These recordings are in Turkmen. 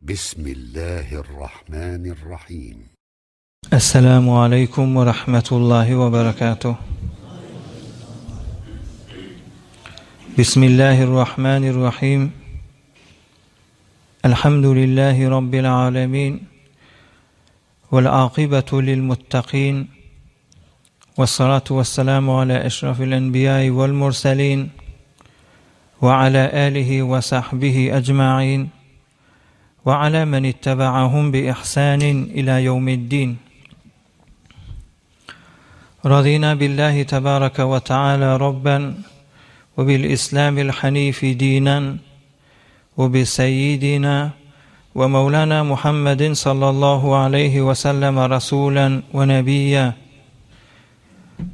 Bismillahirrahmanirrahim. Esselamu aleýkum we rahmetullahi we berekatuh. Bismillahirrahmanirrahim. Elhamdülillahi Rabbil alemin. Vel akibatu lil muttaqin. Vessalatu vesselamu ala eşrafil enbiyai vel murselin. Ve ala alihi ve sahbihi ecmain. Ve ala men ittebaahum bi ihsanin ila yevmiddin. Radina billahi tebareke ve teala Rabben ve bil İslamil hanifi dinen ve bi seyyidina ve mevlana Muhammedin sallallahu aleyhi ve sellem rasulen ve nebiyya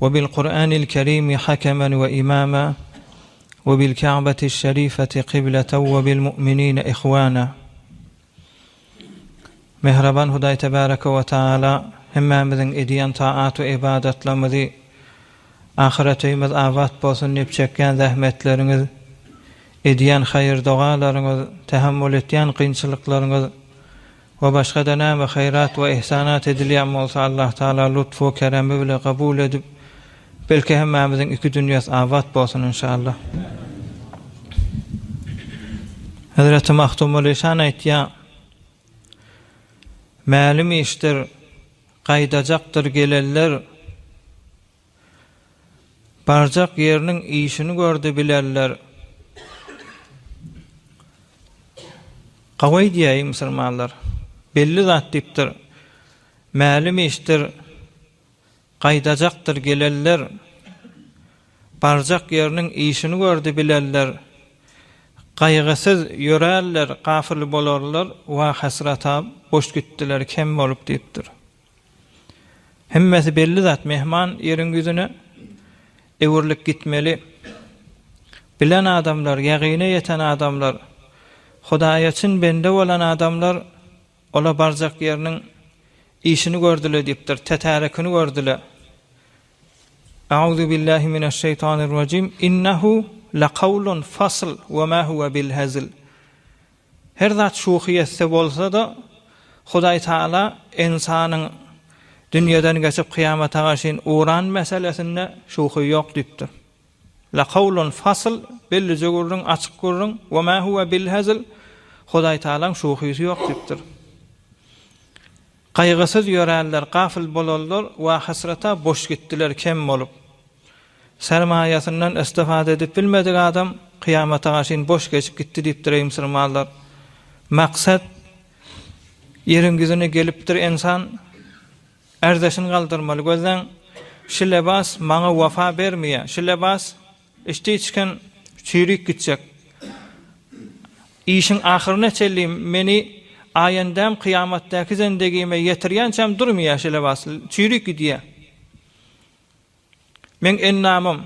ve bil Kur'anil kerimi hakemen ve imama ve bil Ka'beti şerifeti kıbleten ve bil mu'minine ihwana. Mähriban Hudaý Tebareke we Taala hemmämiziň edýän taat we ybadatlarymyzy ahyret öýümiz abat bolsun diýip çekýän zähmetleriňiz, edýän haýyr-dogalaryňyz, tähemmül etýän kynçylyklaryňyz we başga-da näme haýrat we ihsanat edilýän bolsa Allah Taala lutf we keremi bile kabul edip, belki hemmämiziň iki dünýesi abat bolsun inşallah. Hezreti Magtymguly şan aýtýar, Mälim işdir, gaýdajakdyr gelenler, Barjak ýeriniň işini gördi bilerler. Gawy diýäýiň musulmanlar. Belli zat diýipdir. Mälim işdir, Gaýdajakdyr gelenler, Barjak ýeriniň işini gördi bilerler. Gaýgysyz ýörärler, gafyl bolarlar, Wa hasrata, boş gitdiler kem bolup diýipdir. Hemmesi belli zat, mehman ýeriň ýüzüne öwrülip gitmeli. Bilen adamlar, ýagyna ýeten adamlar, Hudaýa çyn bende bolan adamlar Ola barjak ýeriniň işini gördüle diýipdir, tetärekini gördüle. Auzu billahi mineşşeýtanirrajim. Innehu lekawlun fasl we ma huwe bil hezl. Her zat şuhy etse bolsa-da, Hudaý Taala ynsanyň dünýeden geçip kyýamata garşyn ugran meselesinde şuhy ýok diýipdir. Lekawlun fasl, bellije gürrüň, açyk gürrüň, we ma huwe bil hezl, Hudaý Tagalaň şuhysy ýok diýipdir. Gaýgysyz ýöränler gafyl bolarlar, wa hasrata boş gitdiler kem bolup. Sermaýasyndan istifada edip bilmedik adam kyýamata garşyn boş geçip gitdi diýipdir eý musulmanlar. Maksat ýeriň ýüzüne gelipdir ynsan Ärdeşini galdyrmaly gözläň. Şi lebas maňa wepa bermeýä. Şi lebas içdi-içgin çüýrük gitjek. Işiň ahyryna çenli meni aýendäm kyýamatdaky zendegime ýetirýänçäm durmaýa şi lebas. Çüýrük gidýä. Meň ennamym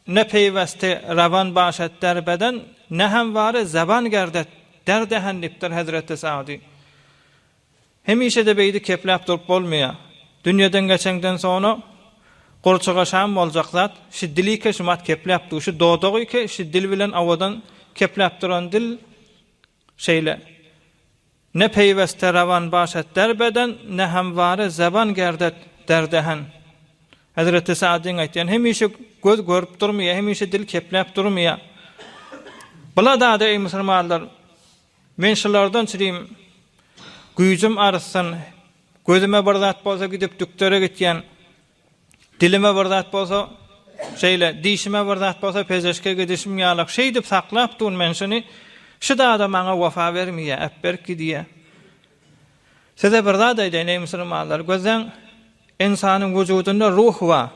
ne peýweste rawan başat der beden, ne hemware zeban gerdet der dehen diýipdir Hezreti Sagdy. Hemişe-de beýdip kepläp durup bolmaýar. Dünýeden geçeňden soňra gurçuga şam boljak zat, şi dilike şumat kepläp dur, şi dodagyke şi dil bilen owadan kepläp duran dil şeýle. Ne peýweste rawan başat der beden, ne hemware zeban gerdet der dehen. Hezreti Sa'dyň aýtýan, hemişe göz görüp durmaýar, hemişe dil kepläp durmaýar. Bula-da-da eý musulmanlar, Men şulardan çürim, güýjüm artsyn, gözüme bir zat bolsa gidip dükdere gitýän, dilime bir zat bolsa şeýle, dişime bir zat bolsa pezeşke gidişim ýalak, şeýdip saklap durun men şuny, şu zada maňa wepa bermeýär, äpberk gidýär. Size bir zat aýdaýyn, eý musulmanlar, gözläň, ynsanyň wujudynda ruh bar.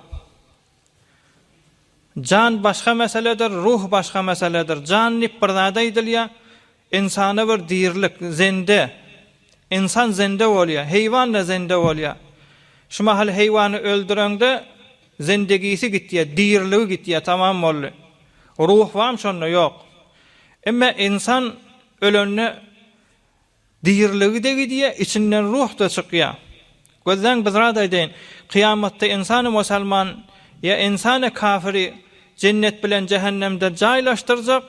Jan başga meseledir, ruh başga meseledir. Jan diýip bir zada aýdylýar, ynsana bir dirilik, zende. Ynsan zende bolýar, heýwan-da zende bolýar. Şu mahal heýwany öldüreňde zendegisi gitýär, diriligi gitýär, tamam boldy. Ruh barmy şonda? Ýok. Emma ynsan ölende Diriligi-de gidýär, içinden ruh-da çykýar. Gözläň, bir zat aýdaýyn, kyýamatda ynsany musalman ýa ynsany kafiri jennet bilen jähennemde jaýlaşdyrjak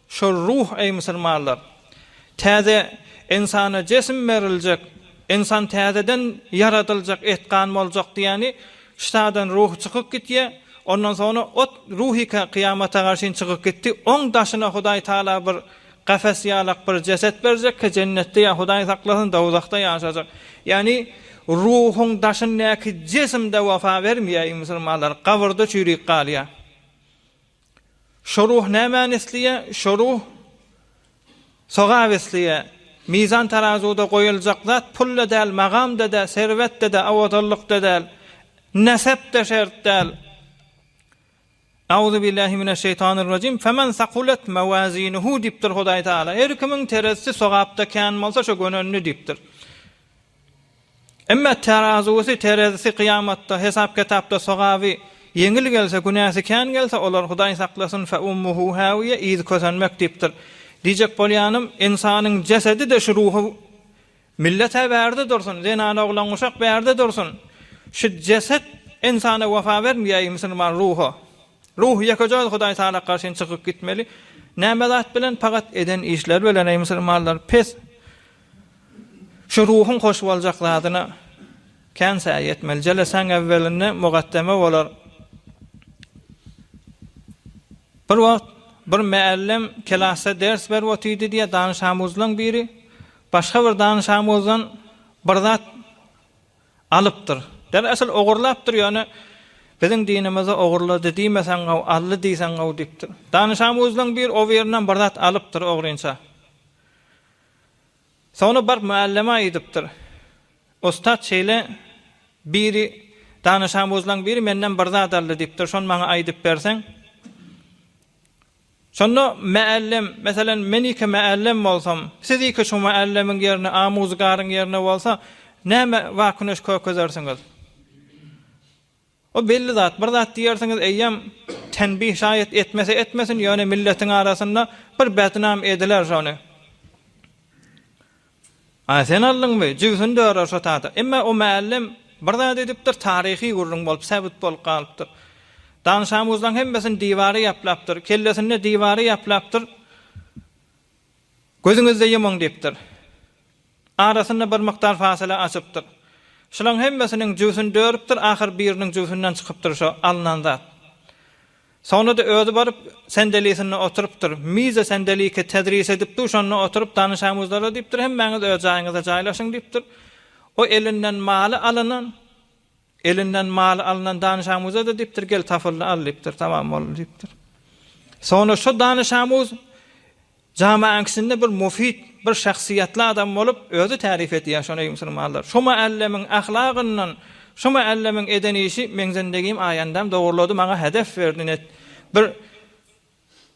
şol ruh, eý musulmanlar! Täze ynsana jesm beriljek, ynsan täzeden ýaradyljak, et-gan boljak diýýäni, ştadan ruh çykyp gitýä, ondan soňra ot ruhyka kyýamata garşyn çykyp gitdi, oň daşyna Hudaý Taala bir kafes ýalak bir jeset berjek ki jennetde ýa Hudaý saklasyn dowzahda ýaşajak. Ýagny ruhuň daşyndaky jesm-de wepa bermeýär eý musulmanlar, gabyrda çüýrüp galýar. Şo ruh nämäni isleýär? Şo ruh sogap isleýär. Mizan tarazuwda goýuljak zat pul-da däl, magam-da däl, serwet-de däl, owadanlyk-da däl, nesep-de şert däl. Auzubillahi mineşşeýtanirrajim. Femen sakulet mewazinuhu diýipdir Hudaý Taala. Her kimiň terezisi sogapda kän bolsa şo gönenli diýipdir. Emma terazusy, terezisi kyýamatda, hesap-kitapda sogaby ýeňil gelse, günäsi kän gelse, olar Hudaý saklasyn, fe ummuhu hawiýe, yzy kösenmek diýipdir. Diýjek bolýanym, ynsanyň jesedi-de şu ruhy millet-ä bärde dursun, zenan oglan-uşak bärde dursun. Şu jeset ynsana wepa bermeýär, musulman ruha. Ruh ýekeje öz Hudaý Tagala garşyn çykyp gitmeli. Näme zat bilen? Pagat eden işleri bilen, eý musulmanlar, pes. Şu ruhuň hoş boljak zadyna kän säý etmeli. Jelesäň ewwelinde mugaddeme bolar. Bir wagt bir mällem kelasda ders berip otyrdy diýýär, danyşamuzlaň biri başga bir danyşamuzdan bir zat alypdyr. Derasyl ogurlapdyr, ýöne biziň dinimizde ogurlady diýmeseň gowy, aldy diýseň gowy diýipdir. Danyşamuzlaň biri o birinden bir zat alypdyr ogrynça. Soňra baryp mualleme aýdypdyr. Ussat şeýle biri danyşamuzlaň biri menden bir zat aldy diýipdir, şony maňa aýdyp berseň. Şonda muallem, meselen, men ike muallem bolsam, siz ike şu muallemiň ýerine, amuzgaryň ýerine bolsa, näme wakuneş kökezersiňiz? O belli zat, bir zat diýersiňiz eýýäm tenbih şaýat etmese etmesin, ýöne milletiň arasynda bir bednam ediler şony. A sen aldyňmy? Jübsini dörer şo tada. Emma o mällem bir zat edipdir, taryhy gürrüň bolup, säbit bolup galypdyr. Danyşamuzlaň hemmesini diwara ýaplapdyr, kellesinde diwara ýaplapdyr. Gözüňizde ýumuň diýipdir. Arasynda bir mukdar fasyla açypdyr. Şulaň hemmesiniň jübsüni dörüpdir, ahyr biriniň jübsünden çykypdyr şo alnan zat. Soňra-da özi baryp sendelisinde oturypdyr. Mize sendelike tedris edip dur, şonda oturyp danyşamuzlara diýipdir, hemmäňiz öz jaýyňyza jaýlaşyň diýipdir. O elinden maly alynan, Elinden maly alnan Danyşamuza-da diýipdir, gel tafylny al diýipdir, tamam boldy diýipdir. Soňra şo Danyşamuz jamaäň içinde bir mufid, bir şahsyýetli adam bolup, özi tärif edýär şony eý musulmanlar. Şo muallemiň ahlagyndan, şo muallemiň eden işi meň zindegim aýandam dogurlady, maňa hedef berdi, net bir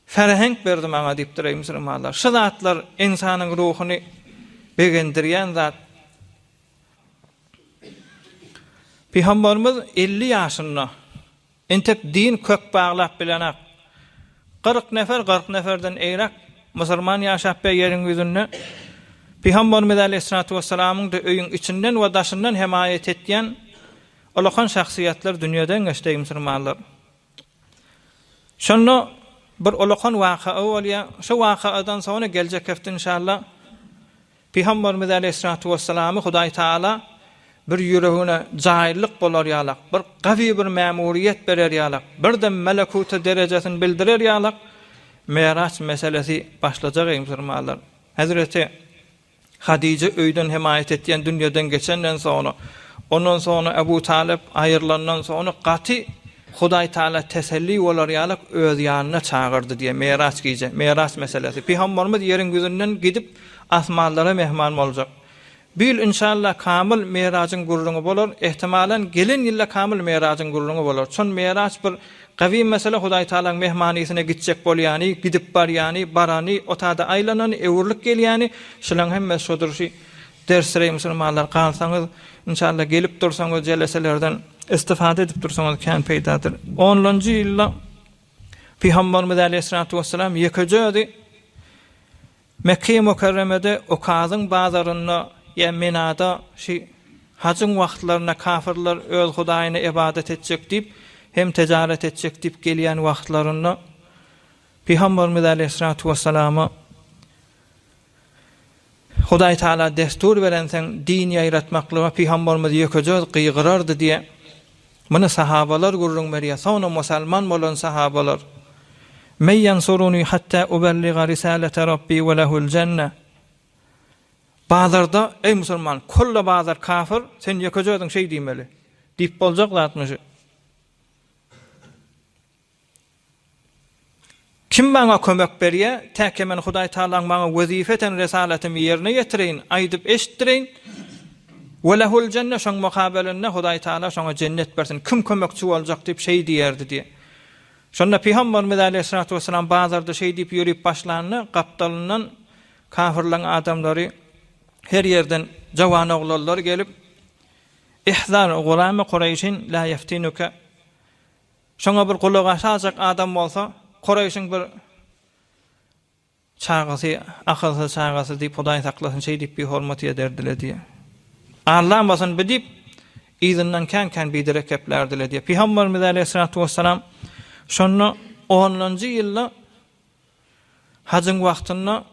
ferhenk berdi maňa diýipdir eý musulmanlar. Şu zatlar ynsanyň ruhuny begendirýän zat. Pygamberimiz 50 ýaşynda entek din kök baglap bilenak. 40 nefer, 40 neferden eýräk musulman ýaşap be ýeriň ýüzünde. Pygamberimiz aleyhissalatu vesselamyň-da öýüň içinden we daşyndan hemaýat etýän ulakan şahsyýetler dünýeden geçdi musulmanlar. Şonda bir ulakan waka bolýar. Şu wakadan soňra geljek hepde inşallah Pygamberimiz aleýhissalatu wessalamy Hudaý Taala bir ýüregine jaýlyk bolar ýalak, bir gawy bir mämuriýet berer ýalak, birden melekuta derejesini bildirer ýalak Meraç meselesi başlajak eý musulmanlar. Hezreti Hadyja öýden hemaýat etýän dünýeden geçenden soňra, ondan soňra Ebu Talyp aýrylandan soňra gaty Hudaý Taala teselli bolar ýalyk öz ýanyna çagyrdy diýýär Meraç gije, Meraç meselesi. Pygamberimiz ýeriň ýüzünden gidip asmanlara mehman boljak. Bu ýyl inşallah kamyl Merajyň gürrüňi bolar, ehtimalan gelen ýylda kamyl Merajyň gürrüňi bolar. Çün Meraç bir gawy mesele Hudaý Taalaň mehmanysyna gitjek bolýany, gidip barýany, barany, otada aýlanany, öwrülip gelýäni, şulaň hemmesi şodur şy dersdireý musulmanlar galsaňyz inşallah gelip dursaňyz jeleselerden istifade edip dursaňyz kän peýdadyr. Onlanjy ýylda Pygamberimiz aleýhissalatu wessalam ýekeje özi Mekge-i Mükerremede Ukazyň bazarynda ýa Minada şi hajyň wagtlarynda kafyrlar öz hudaýyna ybadat etjek diýip hem tejaret etjek diýip gelýän wagtlarynda Pygamberimiz aleýhissalatu wessalama. Hudaý Taala destur berenseň din ýaýratmaklyga pygamberimiz ýekeje öz gygyrardy diýe. Muny sahabalar gürrüň berýär. Soňra musalman bolan sahabalar, Men ýansuruni hatta uballiga risalete Rabbi we lehul jenne. Bazarda, eý musulman, kulla bazar kafir, sen ýekeje özüň şeý diýmeli. Diýip boljak zatmy şu? Kim maňa kömek berýär, täke men Hudaý Tagalaň maňa wezipe eten resalatymy ýerine ýetireýin, aýdyp eşitdireýin, we lehul jenne, şoň mukabelinde Hudaý Tagala şoňa jennet bersin, kim kömekçi boljak diýip şeý diýerdi diýýär. Şonda Pygamberimiz aleýhissalatu wessalam bazarda şeý diýip ýörüp başlanda, gapdalyndan kafirleň adamlary her ýerden jawan oglanlar gelip, Ihzar gulame Kureýşin la ýeftinuke, Şoňa bir gulak asajak adam bolsa, Kureýşiň bir çagasy, akylsyz çagasy diýip, Hudaý saklasyn, şeý diýip bihormat ederdiler diýýär. Aldanmasyn bi diýip, yzyndan kän-kän biderek geplärdiler diýýär. Pygamberimiz aleýhissalatu wessalam şonda onunjy ýylda hajyň wagtynda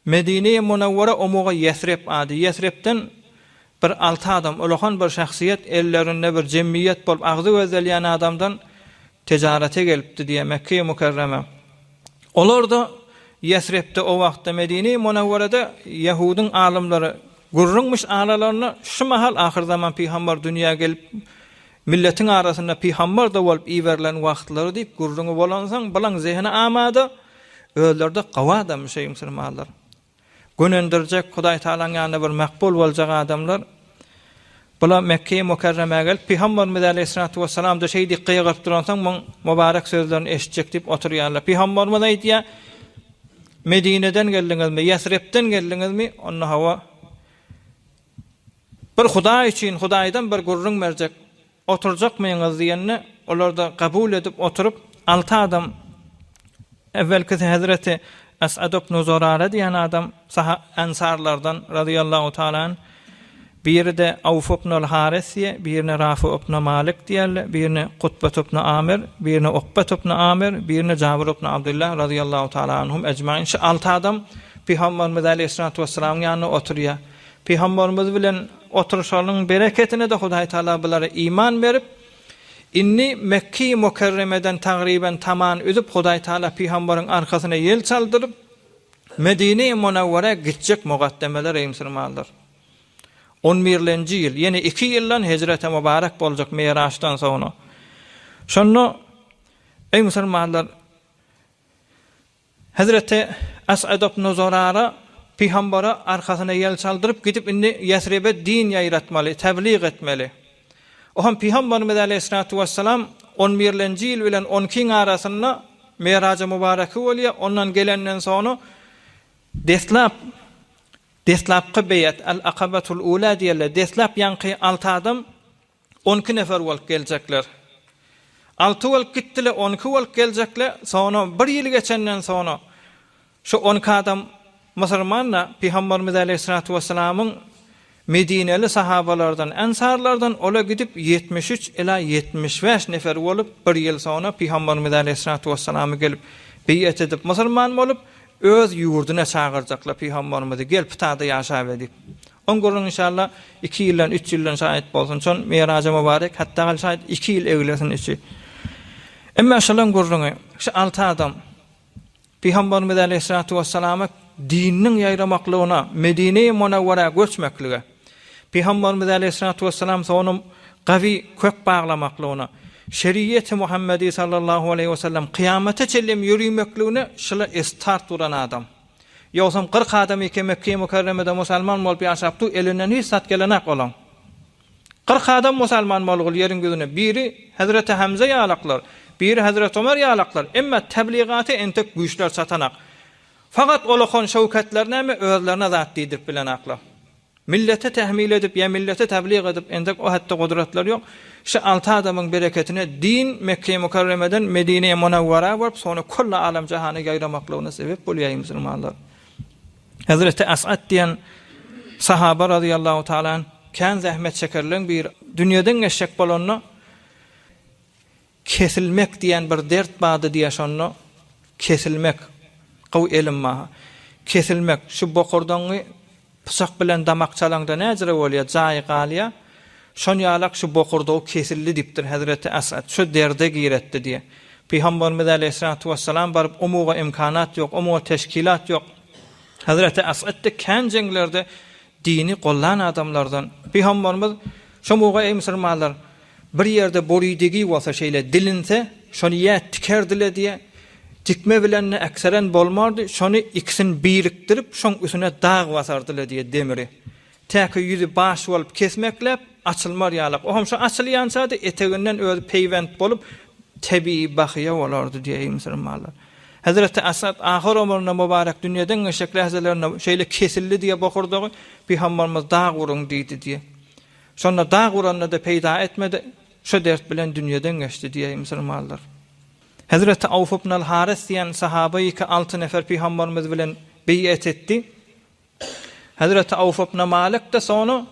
Medine-i Munawwara omuga Ýesrep ady. Ýesrepden bir alty adam, ulakan bir şahsyýet, ellerinde bir jemgyýet bolup agzy gözdelýän adamdan tejarete gelipdi diýýär Mekge-i Mükerreme. Olar-da Ýesrepde o wagtda Medine-i Munawwarada ýahudyň alymlary gürrüňmiş aralarynda şu mahal ahyrzaman pygambar dünýä gelip milletiň arasynda pygambar-da bolup iberilen wagtlary diýip gürrüňi bolansoň bulaň zehini amada Özleri-de gawy adam şeý musulmanlar. Gönendirjek, Hudaý Tagalaň ýanynda bir makbul boljak adamlar. Bular Mekge-i Mükerremä gelip, Pygamberimiz aleýhissalatu wessalam-da şeý diýip gygyryp duransoň, muň mübarek sözlerini eşitjek diýip oturýarlar. Pygamberimiz aýdýar, Medineden geldiňizmi, Ýesrepden geldiňizmi? Onda hawa. Bir Hudaý üçin Hudaýdan bir gürrüň berjek. Oturjakmyňyz diýende, olar-da kabul edip oturyp, alty adam, äwwelkisi hezreti Es'ad ibn Zurara diýen adam, saha ensarlardan, razyýallahu taala anh, biri-de Awf ibn al-Haris diýe, birine Rafi ibn Malik diýerler, birine Kutbet ibn Amir, birine Ukbet ibn Amir, birine Jabir ibn Abdullah, razyýallahu taala anhum ejmain, şu alty adam Pygamberimiz aleýhissalatu wessalamyň ýanynda oturýar. Pygamberimiz bilen oturyşalyň bereketine-de Hudaý Tagala bulara iman berip, indi Mekge-i Mükerremeden tagryben taman üzüp Hudaý Tagala pygamberiň arkasyna ýel çaldyryp, Medine-i Munawwara gitjek mugatdemeler eý musulmanlar. On birlenji ýyl, ýene iki ýyldan hijrete mübarek boljak Miraçdan soňra. Şonda eý musulmanlar, Hezreti Es'ed ibn Zurara pygambere arkasyna ýel çaldyryp gidip indi Ýesribe din ýaýratmaly, teblig etmeli. O hem pygamberimiz aleýhissalatu wessalam on birlenji ýyl bilen on ikiň arasynda Merajy mübareki bolýar, ondan gelenden soňra deslap deslapky beýat, al-akabatul ula diýerler, deslap ýaňky alty adam 12 nefer bolup geljekler. Alty bolup gitdiler, 12 bolup geljekler. Soňra bir ýyl geçenden soňra şu 12 adam musulman-da Pygamberimiz aleýhissalatu wessalamyň Medineli sahabalardan, ensarlardan ola gidip 73 ila 75 nefer bolup bir ýyl soňra Pygamberimiz aleýhissalatu wessalamy gelip beýat edip musulman bolup öz ýurduna çagyrjaklar Pygamberimizi gel putada ýaşaber diýip. Oň gürrüň inşallah iki ýyldan üç ýyldan şaýat bolsun şon miraja mübarek hatda gal şaýat iki ýyl eglesin içi. Emma şolaň gürrüňi şu alty adam Pygamberimiz aleýhissalatu wessalama dininiň ýaýramaklygyna Medine-i Munawwara göçmeklige Pygamberimiz aleýhissalatu wessalam soňam gawy kök baglamaklygyna şeriýeti Muhammedi sallallahu aleýhi wesellem kyýamata çenlem ýörümekligine şula estart duran adam. Ýogsam 40 adam eke Mekge-i Mükerremede musalman bolup ýaşap dur, elinden hiç zat gelenak olaň. 40 adam musalman bolgul ýeriň ýüzüne, biri Hezreti Hamza ýalaklar, biri Hezreti Ömer ýalaklar, emma tebligaty entek güýçler çatanak. Fakat olakan şöwketler näme özlerine zat diýdirip bilenaklar. Millete tehmil edip ýa millete tablyg edip entek o hetde gudratlary ýok. Şu alty adamyň bereketine din Mekge-i Mükerremeden Medine-i Munawwara baryp soňra külli alem jahana ýaýramaklygyna sebep bolýar eý musulmanlar. Hezreti As'ad diýen sahaba razyýallahu taala anh kän zähmet çekerleň biri dünýeden geçjek bolanda Kesilmek diýen bir dert bardy diýýär şonda. Kesilmek. Gowy elim bar. kesilmek, şu bokurdagyňy pyçak bilen damak çalaňda näjire bolýar, jaýy galýar. Şon ýalak şu bokurdagy kesildi diýipdir hezreti Asad. Şu derde giretdi diýýär. Pygamberimiz aleýhissalatu wessalam baryp omuga imkanat ýok, omuga teşkilat ýok. Hezreti Asad-da kän jeňlerde dini gollan adamlardan. Pygamberimiz şomuga eý musulmanlar, Bir ýerde boridigi bolsa şeýle dilinse, şony ýa tikerdile diýe, tikme bilen-de äkseren bolmardy, şony ikisini birikdirip, şoň üsüne dag basardyla diýe demiri. Täki ýüzi baş bolup kesmekläp, açylmar ýalak. Ohm şo açylýança-da eteginden özi peýwent bolup, tebigy bahyýa bolardy diýe eý musulmanlar. Hezreti Asad ahyr ömründe mübarek dünýeden geçjek lähzelerinde şeýle kesildi diýe bokurdagy, Pygamberimiz dag uruň diýdi diýe. Şonda dag uranda-da peýda etmedi, şo dert bilen dünýeden geçdi diýeý musulmanlar. Hezreti Awf ibn al-Haris diýen sahaba ýeke alty nefer pygamberimiz bilen beýet etdi. Hezreti Awf ibn Malik-de soňra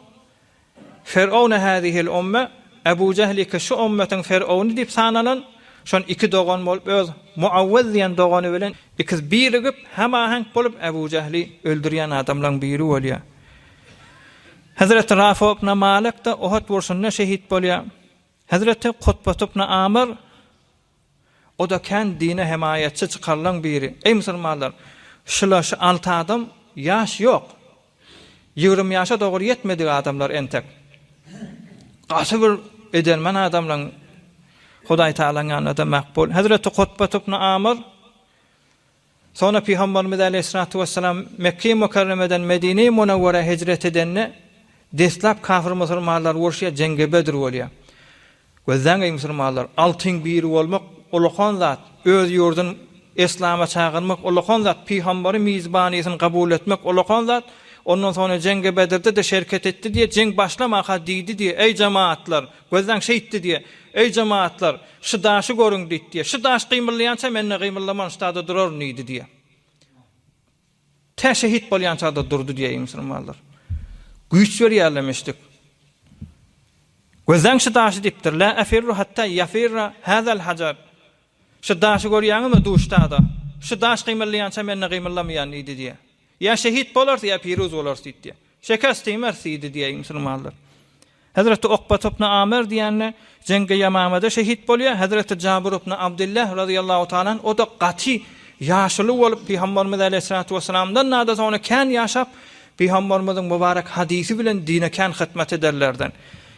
Ferowne hazihil umme, Ebu Jehl ýeke şu ummetiň ferowny diýip sanalan, şon iki dogan bolup öz Muawwez diýen dogany bilen ikiz birigip hemaheňk bolup Ebu Jehli öldürýän adamlaň biri bolýar. Hezreti Rafa ibn Malik-de Uhud urşunda şehit bolýar. Hezreti Kutbat ibn Amr, o-da kän dine hemaýatçy çykarylan biri. Eý, musulmanlar! Şula şu alty adam ýaş ýok. 20 ýaşa dogry ýetmedik adamlar entek. Gaty bir edermen adamlaryň Hudaý Tagalaň ýanynda-da makbul. Hezreti Kutbat ibn Amr Soňra Pygamberimiz aleýhissalatu wessalam Mekge-i Mükerremeden Medine-i Munawwara hijret edende, deslap kafir-musulmanlar uruşýar, jeňge Bedr bolýar. Gözläň eý musulmanlar, altyň biri bolmak ulakan zat, öz ýurdun Eslama çagyrmak ulakan zat, Pygamberi mizbanysyny kabul etmek ulakan zat, ondan soňra jeňge Bedrde-de şerket etdi diýe, jeň başlamaka diýdi diýe, eý jemagatlar, gözläň şeýtdi diýe, eý jemagatlar, Şu daşy görüň diýdi diýýär. Şu daş gymyldaýança men-de gymyldaman şu dada duraryn diýdi diýýär. Tä şehit bolýança-da durdy diýýär musulmanlar. Güýç berýärler meşdik. Gözläň şu daşy diýipdir. La afirru hatta yafirra hazal hajar. Şu daşy görýäňizmi duşda-da? Şu daş gymyldaýança men-de gymyldamaýan diýdi diýýär. Ýa şehit bolarys, ýa piruz bolarys diýdi diýýär. Şekest diýmeris diýdi diýýär musulmanlar. Hezreti Ukbat ibn Amir diýende Jeňgi Ýamamada şehit bolýar. Hezreti Jabir ibn Abdullah razyýallahu taala anh o-da gaty ýaşuly bolup Pygamberimiz aleýhissalatu wessalamdan nada soňra kän ýaşap Pygamberimiziň mübarek hadysy bilen dine kän hytmat ederlerden.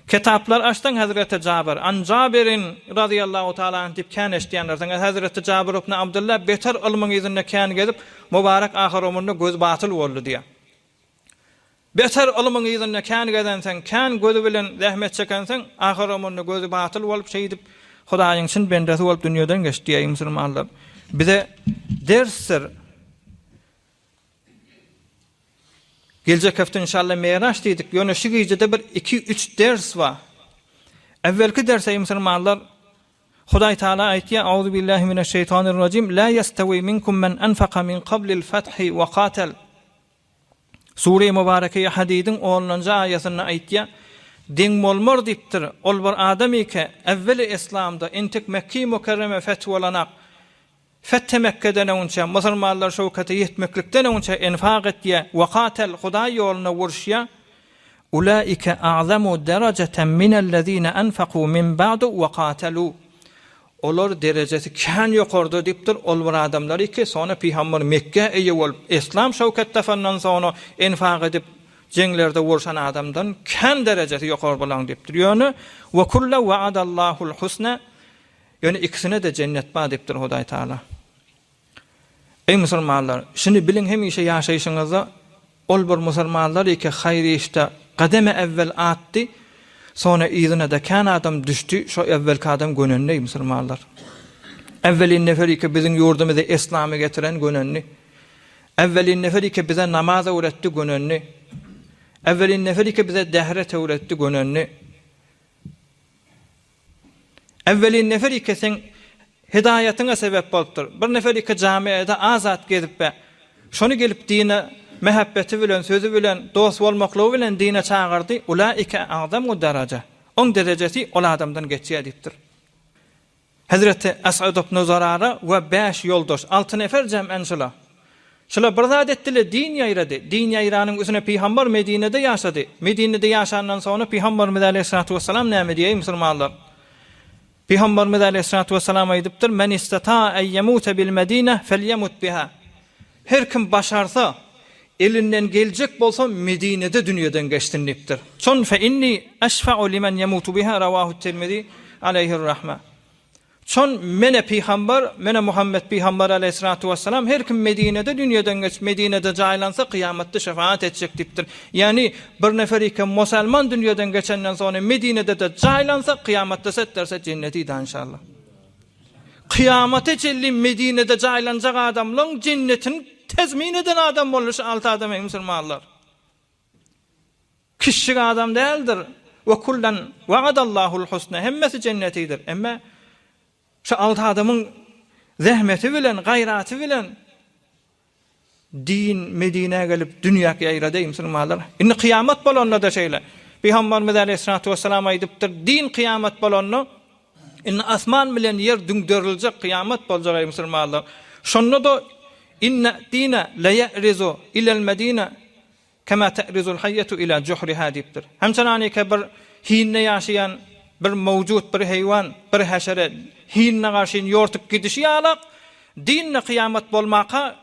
Kitaplar açsaň Hezreti Jabir, An Jabirin razyýallahu taala anh diýip kän eşidýänlersiň. Hezreti Jabir ibn Abdullah beter ylmyň yzynda kän gezip mübarek ahyr ömründe gözi batyl boldy diýýär. Beter ylmyň yzynda kän gezenseň, kän gözi bilen zähmet çekenseň, ahyr ömründe gözi batyl bolup şeýdip Hudaýyň çyn bendesi bolup dünýeden geçdi diýeýin musulmanlar. Bize dersdir. Geljek hepde inşallah Miraç diýdik. Ýöne şu gijede bir iki, üç ders bar. Äwwelki ders eý musulmanlar Hudaý Taala aýtýar, Auzu billahi mineşşeýtanirrajim, La ýestewi minkum men enfaka min kablil fethi we katel. Sure-i Mübareke-i Hadidiň onunjy aýasynda aýtýar, Deň bolmar diýipdir, ol bir adam ike, äwweli Eslamda, entek Mekge-i Mükerreme feth bolanak, Fethi Mekgeden öňünçä, musulmanlar şöwkete ýetmeklikden öňünçä enfak etýär, we katel, Hudaý ýolunda uruşýar, Ulaike a'zamu derejeten minellezine enfakû min ba'du we katelû. Olar derejesi kän ýokarda diýipdir, ol bir adamlar iki, soňra pygamber Mekgä eýe bolup, Eslam şöwket tapandan soňra enfak edip, jeňlerde urşan adamdan kän derejesi ýokary bolaň diýipdir. Ýöne, Ve kulle wa'adallahul husne, ýöne ikisine-de jennet bar diýipdir Hudaý Taala. Eý musulmanlar, şuny biliň hemişe ýaşaýşyňyzda ol bir musulmanlar ýeke haýyr işde gademe äwwel atdy, sona yzynada kän adam düşdi, şo äwwelki adam gönendi eý musulmanlar. Äwwelin nefer ýeke biziň ýurdumyza eslamy getiren gönendi. Äwwelin nefer ýeke bize namaz öwretdi gönendi. Äwwelin nefer ýeke bize dähret öwretdi gönendi. Äwwelin nefer ike seň hidaýatyňa sebep bolupdyr. Bir nefer ike jamiada azat gezip-ä, şony gelip dine mähebbeti bilen, sözi bilen, dost bolmaklygy bilen dine çagyrdy, ulaike a'zamu daraja. Oň derejesi ol adamdan geçýär diýipdir. Hezreti Es'ed ibn Zurara we bäş ýoldaş, alty nefer jem'en şula. Şular bir zat etdiler, din ýaýrady. Din ýaýranyň üstüne pygambar Medinede ýaşady. Medinede ýaşandan soňra pygambarymyz aleýhissalatu wessalam näme diýýär, eý musulmanlar? Pygambarymyz aleýhissalatu wessalam aýdypdyr, Men istata en ýemute bil Medine felýemut biha. Her kim başarsa, elinden geljek bolsa Medinede dünýeden geçsin diýipdir. Şon fe inni eşfa'u limen ýemutu biha rawahu Tirmizi aleýhir rahme. Şon mene pygambar, mene Muhammet pygambar aleýhissalatu wessalam her kim Medinede dünýeden geçip Medinede jaýlansa kyýamatda şefaat etjek diýipdir. Ýagny bir nefer ike musalman dünýeden geçenden soňra Medinede-de jaýlansa kyýamatda set derse jenneti da inşallah. Kyýamata çenli Medinede jaýlanjak adamlaň jennetini tezmin eden adam boldy şu alty adam eý musulmanlar. Kiçjik adam däldir. We kullan wa'adallahul husna hemmesi jennetidir. Emme şu alty adamyň zähmeti bilen, gaýraty bilen din Medinä gelip dünýäk ýaýrady eý musulmanlar. Indi kyýamat bolanda-da şeýle. Pygamberimiz aleýhissalatu wessalam aýdypdyr, din kyýamat bolanda indi asman bilen ýer düňderiljek kyýamat boljak eý musulmanlar. Şonda-da inne dine le ýerizu ilel medine Kema te'rizul haýýatu ila juhriha diýipdir. Hemçenanike bir hinde ýaşaýan bir mowjut, bir heýwan, bir häşere hinine garşyn ýortup gidişi ýalak, din-de kyýamat bolmaka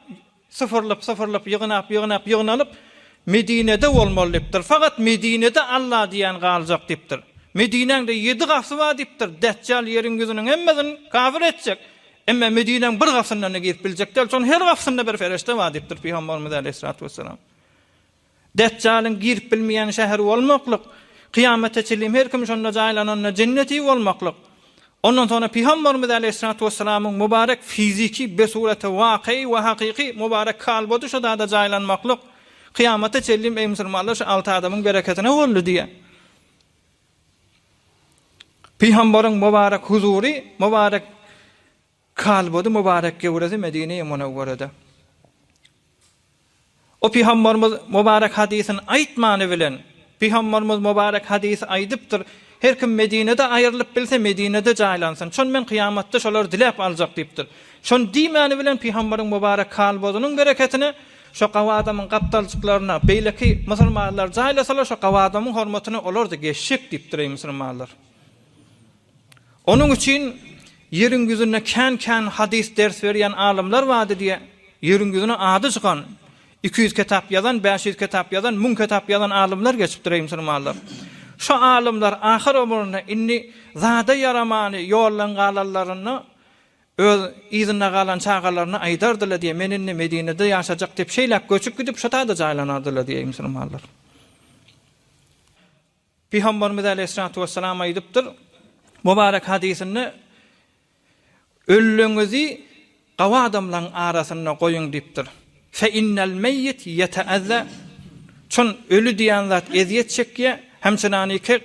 syfyrlyp, syfyrlyp, ýygnap, ýygnap, ýygnalyp, Medinede bolmaly diýipdir. Fakat Medinede Alla diýen galjak diýipdir. Medinäň-de ýedi gapysy bar diýipdir. Deçjal ýeriň ýüzüniň hemmesini kafir etjek. Emma Medinäň bir gapysyndan-da girip biljek däl. Şonuň her gapysynda bir fereşte bar diýipdir Pygamberimiz aleýhissalatu wessalam. Deçjalyň girip bilmeýän şäheri bolmaklyk, kyýamata çenli her kim şonda jaýlananda jenneti bolmaklyk. Ondan soňra Pygamberimiz aleýhissalatu wessalamyň mübarek fiziki besureti wakyýy we hakyky mübarek kalbody şo zada jaýlanmaklyk, kyýamata çenli eý musulmanlar şu alty adamyň bereketine boldy diýýär. Pygambaryň mübarek huzury, mübarek kalbody, mübarek göwresi Medine-i Munawwarada. O pygambarymyz mübarek hadysyny aýtmany bilen, pygambarymyz mübarek hadysy aýdypdyr, Her kim Medinede aýrylyp bilse, Medinede jaýlansyn. Şony men kyýamatda şolary diläp aljak diýipdir. Şony diýmäni bilen pygambaryň mübarek kalbodynyň bereketine Şo gawy adamyň gapdaljyklaryna beýleki musulmanlar jaýlasalar şo gawy adamyň hormatyna olar-da geçjek diýipdir eý musulmanlar. Onuň üçin ýeriň ýüzünde kän-kän hadys ders berýän alymlar bardy diýe, ýeriň ýüzüne ady çykan, 200 kitap ýazan, 500 kitap ýazan, 1000 kitap ýazan alymlar geçipdir eý musulmanlar. Şo alymlar ahyr ömründe indi zada ýaramany ýoldan galanlarynda Öz yzynda galan çagalaryna aýdardylar diýe, men indi Medinede ýaşajak diýip, şeýläk göçüp gidip, şo taýda jaýlanardylar diýe, musulmanlar. Pygamberimiz aleýhissalatu wessalam aýdypdyr, mübarek hadysynda, Ölüňizi gawy adamlaryň arasynda goýuň diýipdir. Fe innel meýit ýeteezze, Çün öli diýen zat ezýet çekýär, hemçenaniki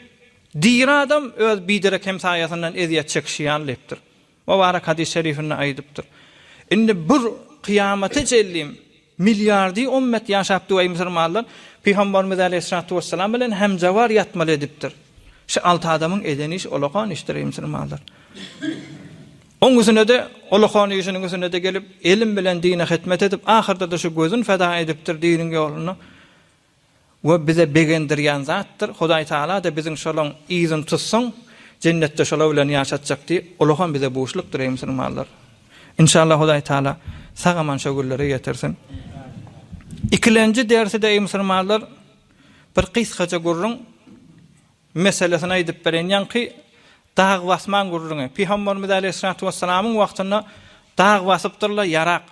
diri adam öz biderek hemsaýasyndan ezýet çekişi ýaly diýipdir. Mubarek hadys şerifinde aýdypdyr. Indi bir kyýamata çenli milliardy ummet ýaşap duaý musulmanlar Pygamberimiz aleýhissalatu wessalam bilen hemjawar ýatmaly edipdir. Şu alty adamyň eden işi olakan işdir eý musulmanlar. Oň üstüne-de olakan işiniň üstüne-de gelip elim bilen dine hytmet edip ahyrda-da şu gözün feda edipdir diniň ýolunda. We bize begendirýän zatdyr. Hudaý Tagala-da biziň şolaň yzyny tutsaň, jennetde şolar bilen ýaşatjak diýip, ulagam bize buşlukdyr, eý musulmanlar. Inşallah Hudaý Tagala sag-aman şo günlere ýetirsin. Ikilenji dersi-de eý musulmanlar, bir gysgaça gürrüň. Meselesini aýdyp bereýin. Ýaňky dag basmaň gürrüňi. Pygamberimiz aleýhissalatu wessalamyň wagtynda dag basypdyrlar, ýarak.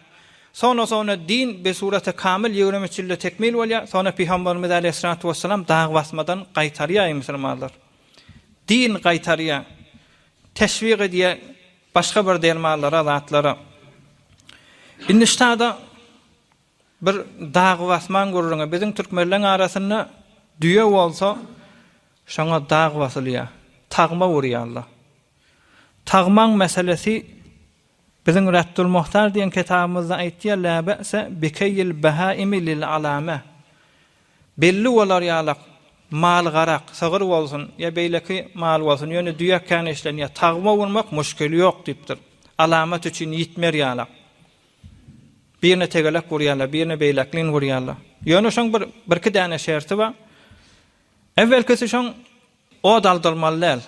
Soňra-soňra din besurete kamil 23 ýylda tekmil bolýar. Soňra Pygamberimiz aleýhissalatu wessalam dag basmadan gaýtarýar eý musulmanlar. Din gaýtarýar. Teşwik edýär başga bir dermanlara, zatlara. Indi ştada Bir dag basmaň gürrüňi. Biziň türkmenleň arasynda düýe bolsa, şoňa dag basylýar. Tagma urýarlar. Tagmaň meselesi biziň Reddul Muhtar diýen kitabymyzda aýtýar, Lä be'se bikeýil behaimi lil alame. Belli bolar ýalak, mal-garak, sygyr bolsun ýa beýleki mal bolsun, ýöne düýä kän işlenýär. Tagma urmak muşkili ýok diýipdir. Alamat üçin ýitmer ýalak. Birine tegelek gurýarlar, birine beýläklin gurýarlar. Ýöne şoň bir birki däne şerti bar. Äwwelkisi şoň ot aldyrmaly däl.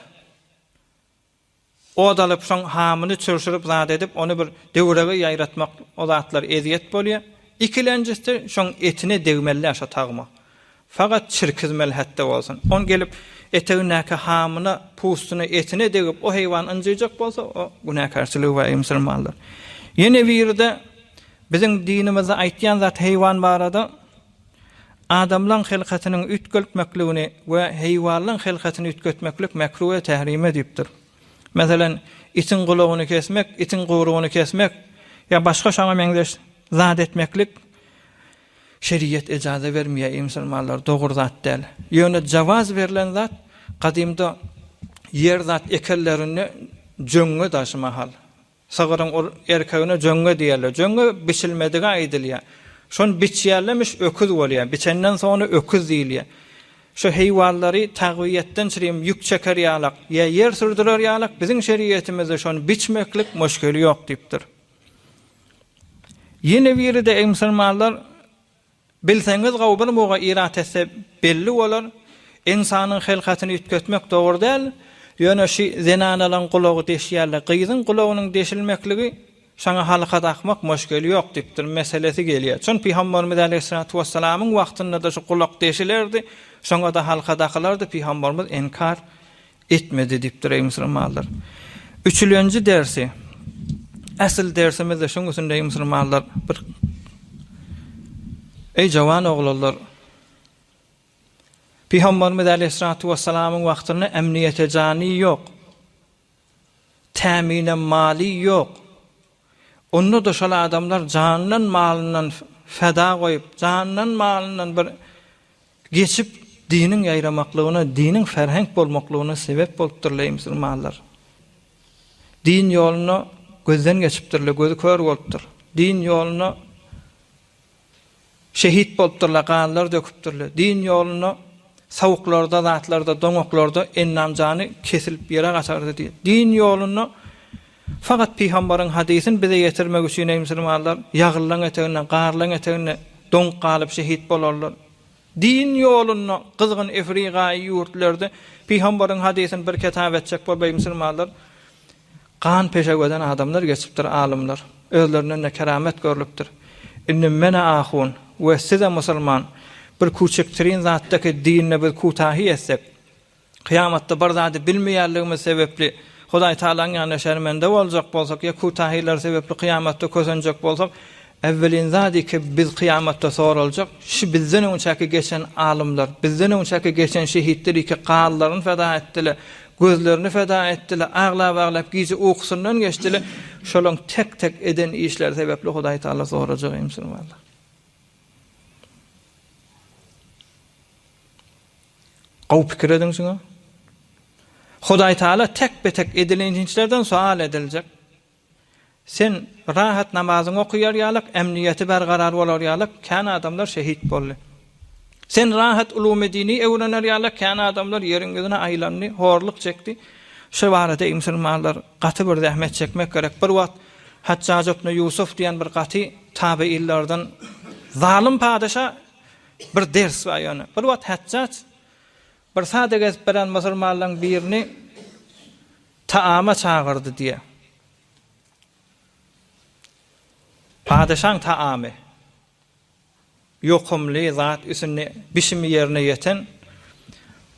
Ot alyp şoň hamyny çürşürip zat edip ony bir döwrege ýaýratmak o zatlar ezýet bolýar. Ikilenjisi şoň etine degmeli däl şo tagma. Fakat çirkizmeli hetde bolsun. On gelip etegindäki hamyna, pustuna, etine degip o heýwan ynjyjak bolsa o günäkärçiligi bar eý musulmanlar. Ýene biride biziň dinimizde aýtýan zat heýwan barada adamlaň hylkatynyň üýtgeltmekligini we heýwanlaň hylkatyny üýtgetmeklik mekruh we tährime diýipdir. Meselen, itiň gulagyny kesmek, itiň guýrugyny kesmek ýa başga şoňa meňzeş zat etmeklik Şeriat ejaza bermeýär eý musulmanlar dogry zat däl. Ýöne jawaz berlen zat gadymda ýer zat ekenlerinde jöňňe daşy mahal. Sygyryň ol erkegine jöňňe diýerler. Jöňňe biçilmedige aýdylýar. Şony biçýärlemiş öküz bolýar. Biçenden soňra öküz diýilýär. Şu heýwanlary tagwiýetden çirim ýük çeker ýalak ýa ýer sürdürer ýalak biziň şeriatimizde şony biçmeklik muşkeli ýok diýipdir. Ýene biri-de eý musulmanlar, bilseňiz gowy bir muga irat etse belli bolar, ynsanyň hylkatyny üýtgetmek dogry däl, ýöne şi zenanalaň gulagy deşýärler, gyzyň gulagynyň deşilmekligi şoňa halka dakmak muşkeli ýok diýipdir, meselesi gelýär. Çün Pygamberimiz aleýhissalatu wessalamyň wagtynda-da şu gulak deşilerdi, şoňa-da halka dakylardy, Pygamberimiz inkar Etmedi diýipdir eý musulmanlar. Üçülenji dersi, Äsl dersimiz-de şuň üstünde eý musulmanlar bir Eý jawan oglanlar! Pygamberimiz aleýhissalatu wessalamyň wagtynda emniýete jany ýok. Tämine maly ýok. Onda-da şol adamlar janyndan malyndan feda goýup, janyndan malyndan bir Geçip, diniň ýaýramaklygyna, diniň ferhenk bolmaklygyna sebep bolupdyrlar eý musulmanlar. Din ýolunda gözden geçipdirler, gözi kör bolupdyr. Din ýolunda şehit bolupdyrlar, ganlar döküpdirler. Din ýolunda sowuklarda, zatlarda, doňaklarda endam-jany kesilip ýere gaçardy diýip. Din ýolunda fakat pygambaryň hadysyny bize ýetirmek üçin eý musulmanlar, ýagyrlaň eteginde, garlaň eteginde doňup galyp şehit bolarlar. Din ýolunda gyzgyn efrigaýy ýurtlarda pygambaryň hadysyny bir ketap etjek bolup eý musulmanlar, gan peşew eden adamlar geçipdir alymlar. Özlerinden-de keramet görlüpdir. Indi men-ä ahun we siz-e musulman bir kuçiktirin zatdaky dinde biz kutahy etsek, Kyýamatda bir zady bilmeýänligimiz sebäpli Hudaý Tagalaň ýanynda şermende boljak bolsak ýa kütahylar sebäpli kyýamatda kösenjek bolsak, äwwelin zady ki biz kyýamatda soraljak, şi bizden öňçäki geçen alymlar, bizden öňçäki geçen şehitler iki ganlaryny feda etdiler, gözlerini feda etdiler, aglap-aglap gije ukusyndan geçdiler, şolaň tek-tek eden işleri sebäpli Hudaý Tagala sorajak eý musulmanlar. Gowy pikir ediň şuňa. Hudaý Taala tek-be-tek edilen işlerden soal ediljek. Sen rahat namazyňy okaýar ýalyk, emniýeti bergarar bolar ýalyk kän adamlar şehit boldy. Sen rahat ulumy dini öwrener ýalyk kän adamlar ýeriň ýüzüne aýlandy, horluk çekdi. Şu barada eý musulmanlar gaty bir zähmet çekmek gerek. Bir wagt Hajjaj ibn Ýusuf diýen bir gaty tabeillerden zalym padyşa Bir ders bar ýöne. Bir wagt Hajjaç bir sada gezip beren musulmanlaryň birini taama çagyrdy diýýär. Padyşaň taamy. Ýokumly zat üstünde bişimi ýerine ýeten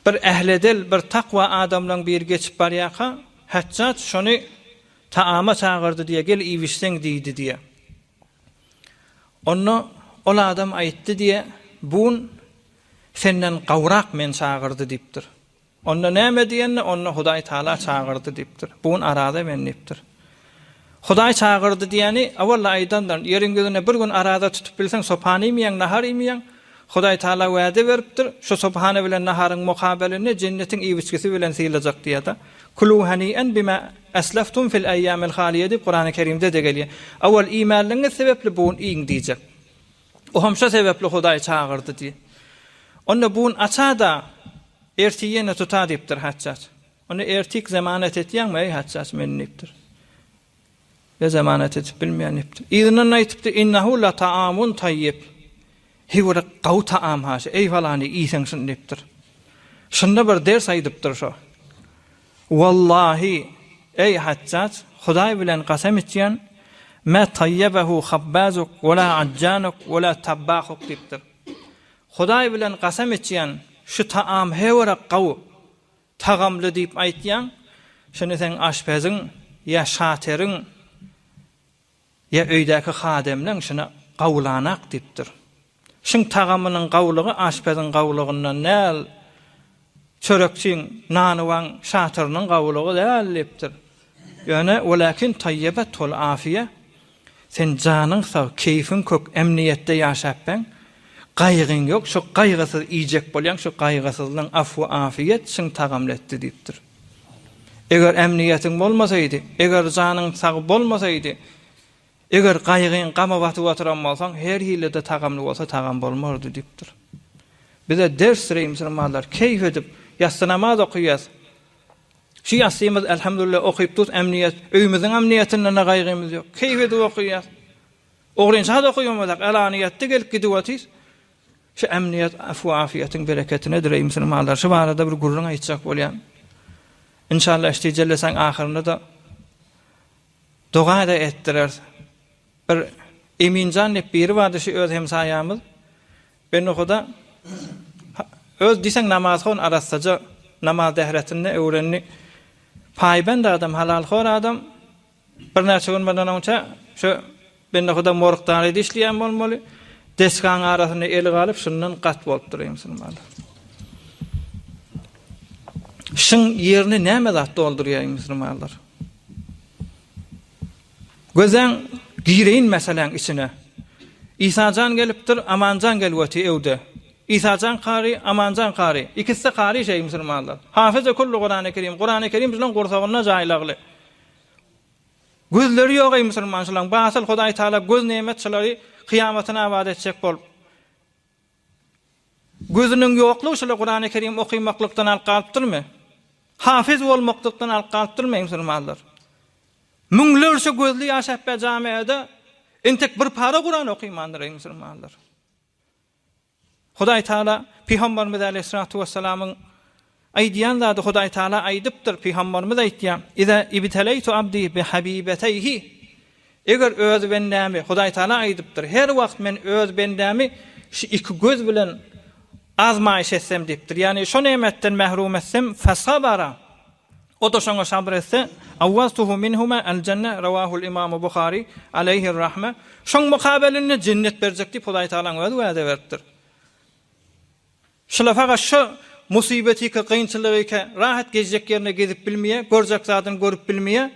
bir ähli-edil, bir takwa adamlaryň biri geçip barýarka, Hajjaç şony taama çagyrdy diýýär, gel iýip-içseň diýdi diýýär. Onda ol adam aýtdy diýe, Bun senden gawrak meni çagyrdy diýipdir. Onda näme diýende, onda Hudaý Taala çagyrdy diýipdir. Bun araza men diýipdir. Hudaý çagyrdy diýeni, awalla aýdandyr, ýeriň ýüzünde bir gün araza tutup bilseň, sopan iýmeýäň, nahar iýmeýäň. Hudaý Taala wade beripdir, şu sopany bilen naharyň mukabelinde jennetiň iýip-içgisi bilen sylajak diýýär-de. Kulu hani'en bima esleftum fil eýýamil haliýe diýip Kurany Kerimde-de gelýär. Owal iýmänligiňiz sebäpli bu gün iýiň diýjek. Ohem şo sebäpli Hudaý çagyrdy diý. Onda bu gün aça-da, ertir ýene tuta diýipdir Haçjaç. Onda ertik zemanet etýäňmi, eý Haçjaç meni diýipdir. Ýa zemanat edip bilmeýän diýipdir. Yzyndan aýtypdyr, Innehu la taamun taýýib. Heý bir gawy taam haşy, eý falany iýseň şuny diýipdir. Şunda bir ders aýdypdyr şo. Wallahi, eý Hajjaç, Hudaý bilen kasam içýän, mä taýýabehu habbazuk we la ajjanuk we la tabbahuk diýipdir. Hudaý bilen kasam içýän, şu taam heý bir gawy, Tagamly diýip aýtýaň, şuny seň aşpeziň ýa şateriň ýa öýdäki hademleň şuny gawulanak diýipdir. Şuň tagamynyň gawulygy aşpeziň gawulygyndan däl, çörekçiň, nanywaň şatyrynyň gawulygy däl diýipdir. Ýöne, welakin taýýebet wal afiýe, Sen janyň sag, keýfiň kök, emniýetde ýaşapbeň, gaýgyň ýok, şo gaýgysyz iýjek bolýaň, şo gaýgysyzlygyň afwy-afiýet şyň tagamly etdi diýipdir. Eger emniýetiň bolmasaýdy, eger janyň sag bolmasaýdy, eger gaýgyň gama batyp oturan bolsaň, her hili-de tagamly bolsa tagam bolmardy diýipdir. Bize dersdir eý musulmanlar, keýp edip, ýassy namaz okaýas, Şu ýassymyz elhamdulillah okyp dur, emniýet, öýümiziň emniýetinden-de gaýgymyz ýok. Keýp edip okaýas. Ogrynça-da okaýamyzak, alanyýetde gelip gidip otyrys. Şu emniýet, afw-afiýetiň bereketinedir eý musulmanlar. Şu barada bir gürrüň aýtjak bolýan. Inşallah şu jellesäň ahyrynda-da doga-da etdireris. Bir Eminjan diýip biri bardy şu öz hemsaýamyz. Bennuhuda öz diýseň namazhon arassaja namaz dähretinde öwrendi. Paýbend adam, halalhor adam. Birnäçe gün mundan oňça şu Bennuhuda morgdaryda işleýän bolmaly. Desgaň arasynda eli galyp şundan gat bolupdyr eý musulmanlar. Şuň ýerini näme zat doldurýar eý musulmanlar? Gözäň gireýin meseläň içine. Isajan gelipdir, Amanjan gelip otyr öwde. Isajan kary, Amanjan kary. Ikisi-de kary şeý musulmanlar. Hafyzy kullu Kurany Kerim. Kurany Kerim şulaň gursagynda jaýlagly. Gözleri ýok eý musulman şulaň. Batyl Hudaý Taala göz nemet şulary kyýamatyna abat etjek bolup. Gözüniň ýoklugy şula Kurany Kerim okymaklykdan alyp galypdyrmy? Hafyz bolmaklykdan alyp galypdyrmy eý musulmanlar? Müňlerçe gözli ýaşap be jamiada entek bir para Kuran okymandyr eý musulmanlar. Hudaý Taala Pygamberimiz aleýhissalatu wessalamyň aýdýan zady Hudaý Taala aýdypdyr Pygamberimiz aýtýar Iza ibteleýtu abdi bi habibeteýhi Eger öz bendämi Hudaý Taala aýdypdyr her wagt men öz bendämi şu iki göz bilen azmaýyş etsem diýipdir ýagny şo nemetden mährum etsem fesabara O-da şoňa sabr etse, Awwaztuhu minhuma el-jenne, Rawahul Imamu Buhary, aleýhir-rahme, Şoň mukabelinde jennet berjek diýip Hudaý Tagalaň özi wada beripdir. Şula fakat şu musybetike, kynçylygyke rahat gezjek ýerine gezip bilmeýär, görjek zadyny görüp bilmeýär.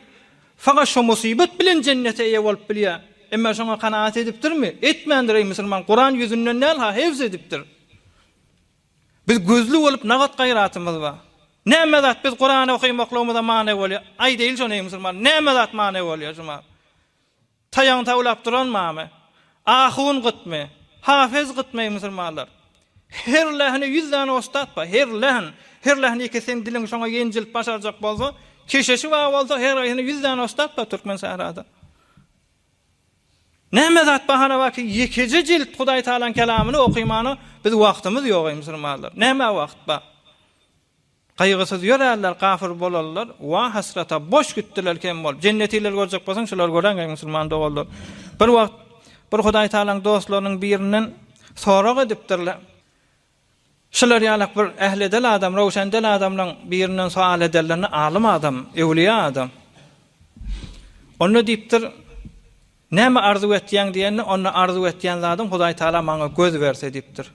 Fakat şo musybat bilen jennete eýe bolup bilýär. Emma şoňa kanaat edipdirmi? Etmändir eý musulman, Kuran ýüzünden däl-ha, hebz edipdir. Biz gözli bolup nagat gaýratymyz bar. Näme zat biz Kurany okymaklygymyza many bolýar? Aýdaýyl şony eý musulman, näme zat many bolýar şu mal? Taýagyny tawlap duran barmy? Ahun gytmy? Hafez gytmy eý musulmanlar? Her lähine ýüz däne ostat bar, her lähin. Her lähin ýeke seň diliň şoňa ýenjilip başarjak bolsa, keşeşi bar bolsa her haýsyna ýüz däne ostat bar türkmen sährada. Näme zat bahana bar ki ýekeje jilt Hudaý Tagalaň kelamyny okymana biz wagtymyz ýok eý musulmanlar. Nämä wagt bar? Gaýgysyz ýörärler gafyr bolanlar wa hasrata boş gitdiler kem bolup. Jennetiler görjek bolsaň şulary göräň eý musulman doganlar. Bir wagt bir Hudaý Tagalaň dostlarynyň birinden sorag edipdirler. Şular ýalak bir ähli-edel adam, röwşendel adamlaň birinden soal ederlerinde alym adam, öwlüýä adam. Onda diýipdir, Näme arzuw etýäň diýende, onda arzuw etýän zadym Hudaý Taala maňa göz berse diýipdir.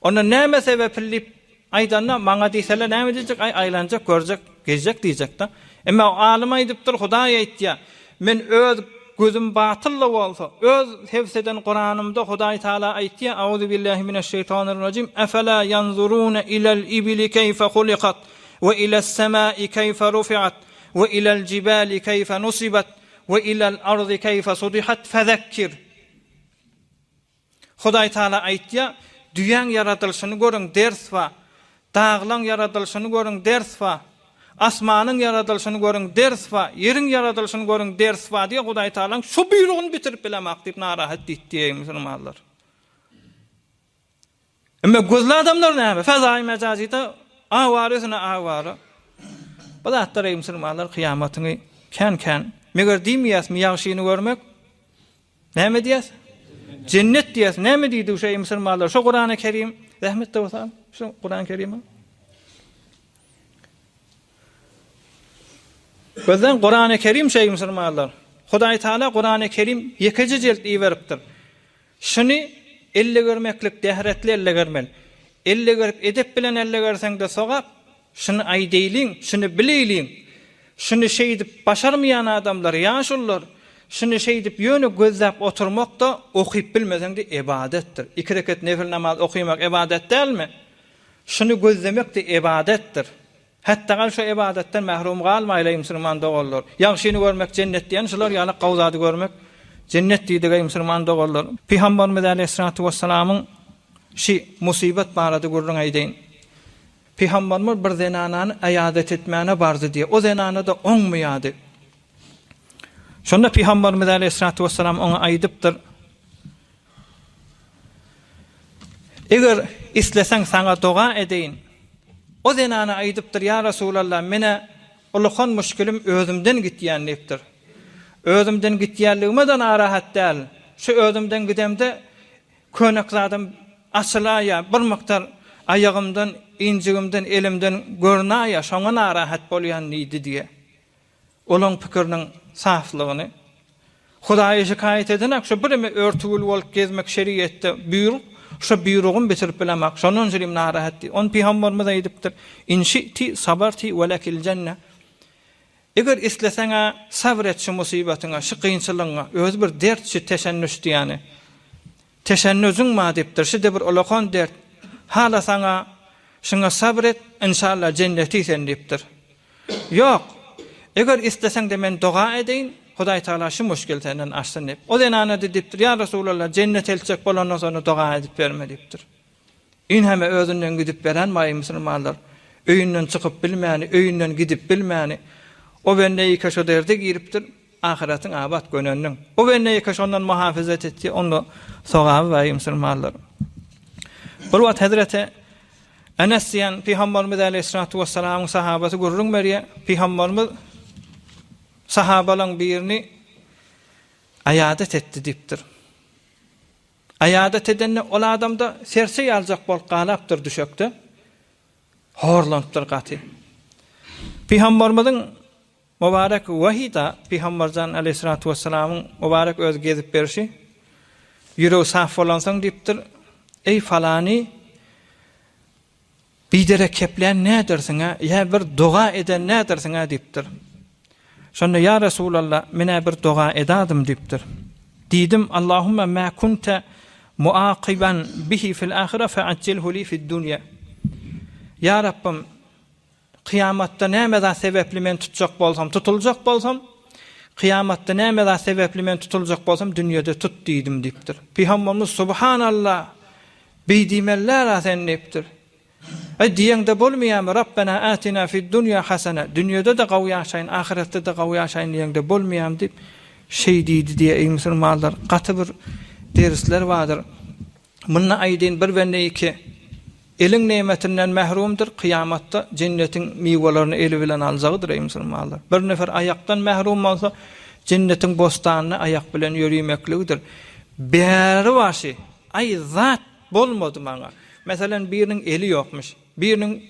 Onda näme sebepli diýip aýdanda, maňa diýseler näme diýjek, aý aýlanjak, görjek, gezjek diýjek-de. Emma o alym aýdypdyr, Hudaý aýtýar, men öz gözüm batyl-da bolsa, öz hebs eden Kuranymda Hudaý Taala aýtýar, Auzubillahi mineşşeýtanirrajim, Efela ýanzurune ilel ibili keýfe hulikat, we iles-semai keýfe rufiat, we ilel jibali keýfe nusibat, we ilel ardy keýfe sudihat, fezekkir. Hudaý Taala aýtýar, Düýäň ýaradylyşyny görüň, ders bar. Daglaň ýaradylyşyny görüň, ders bar. Asmanyň ýaradylyşyny görüň, ders bar, ýeriň ýaradylyşyny görüň, ders bar diýýär, Hudaý Tagalaň şu buýrugyny bitirip bilemak diýip narahat diýdi diýeýin musulmanlar. Emma gözli adamlar näme? Fezaýy mejazyda awara üstüne awara. Bu zatlar eý musulmanlar kyýamatyňy kän-kän. Meger diýmeýäsmi ýagşyny görmek? Näme diýýäs? Jennet diýýäs. Näme diýdi şu eý musulmanlar? Şu Kurany Kerim, zähmet bolsa, şu Kurany Kerime. Gözden Kurany Kerim şeý musulmanlar. Hudaý Taala Kurany Kerim ýekeje jelt iberipdir. Şuny elle görmeklik dähretli elle görmeli. Elle görüp edep bilen elle görseňde sogap, şuny aýdaýlyň, şuny bileýliň. Şuny şeýdip başarmaýan adamlar, ýaşulular, şuny şeýdip ýöne gözläp oturmak-da okyp bilmeseň-de ebadetdir. Iki reket nefil namaz okymak ebadet dälmi? Şuny gözlemek-de ebadetdir. Hetdagal şu ybadatdan mährum galmaýlaý musulman doganlar. Ýagşyny görmek jennet diýen şular ýaly gowy zady görmek jennet diýdigeý musulman doganlar. Pygamberimiz aleýhissalatu wessalamyň şi musybat barada gürrüň aýdaýyn. Pygamberimiz bir zenanany aýadat etmäne bardy diýýär. O zenana-da oňmaýardy. Şonda Pygamberimiz aleýhissalatu wessalam oňa aýdypdyr. Eger isleseň saňa doga edeýin. O zenana aýdypdyr, Ýa Resulallah, men-ä ulukan muşkilim özümden gitýän diýipdir. Özümden gitýänligime-de narahat däl. Şu özümden gidemde könek zadym açylaýýar, bir mukdar aýagymdan, injigimden, elimden görünaýýar, şoňa narahat bolýan diýdi diýýär. Olaň pikiriniň saflygyny Hudaýa şikaýat edenak, şo bireme örtügül bolup gezmek şeriýetde buýruk, şo buýrugym bitirip bilemak, şondan jürim narahat diýip. Ony pygamberimiz aýdypdyr, In şi'ti sabarti we lekil jenne. Eger isleseň-ä sabr et şu musybatyňa, şu kynçylygyňa, özi bir dert şu teşennüş diýýäni. Teşennüziň bar diýipdir, şi-de bir ulakan dert. Halasaň-a şuňa sabr et, inşallah jenneti sen diýipdir. Ýok. Eger isleseň-de men doga edeýin, Hudaý Tagala şu muşkil senden açsyn diýip. O zenana-da diýipdir, Ýa Resulallah, jennete eltjek bolandan soňra doga edip berme diýipdir. Inheme özünden gidip beren baý musulmanlar, öýünden çykyp bilmäni, öýünden gidip bilmäni, o bende ýeke şo derde giripdir, ahyretiň abat göneniniň. O bende ýeke şondan muhafazat etdi, onda sogaby baý musulmanlar. Bir wagt hezreti Enes diýen Pygamberimiz aleýhissalatu wessalamyň sahabasy gürrüň berýär. Pygamberimiz sahabalaryň birini aýadat etdi diýipdir. Aýadat edende ol adamda serçe ýaljak bolup galapdyr düşekde. Horlanypdyr gaty. Pygamberimiziň Mübarek Wahida Pygamberjan aleýhissalatu wessalamyň mübarek özi gezip berşi, ýüregi saf bolansoň diýipdir, Eý falany, biderek keplän nädersiň-ä, ýa bir doga eden nädersiň-ä diýipdir. Şonda Ýa Resulallah, men-ä bir doga edadym diýipdir. Diýdim, Allahumma ma kunte muakyban bihi fil ahire feajjilhu li fid dunýa. Ýa Rabbym, Kyýamatda näme zat sebäpli men tutjak bolsam, tutuljak bolsam, kyýamatda näme zat sebäpli men tutuljak bolsam, dünýede tut diýdim diýipdir. Pygamberimiz Subhanallah, beý diýmelidäl-ä sen diýipdir. Aý, diýeňde bolmaýarmy, Rabbena atina fid-dunýa hasana, dünýede-de gowy ýaşaýyn, ahyretde-de gowy ýaşaýyn diýeňde bolmaýarmy diýip, şeý diýdi diýýär. Eý musulmanlar, gaty bir dersler bardyr. Munda aýdyn bir bende iki eliň nemetinden mährumdyr, kyýamatda jennetiň miwelerini eli bilen aljagydyr, eý musulmanlar. Bir nefer aýakdan mährum bolsa, jennetiň bostanyna aýak bilen ýörimekligidir. Bäri başy, aý zat bolmady maňa. Meselem, biriniň eli ýokmuş, biriniň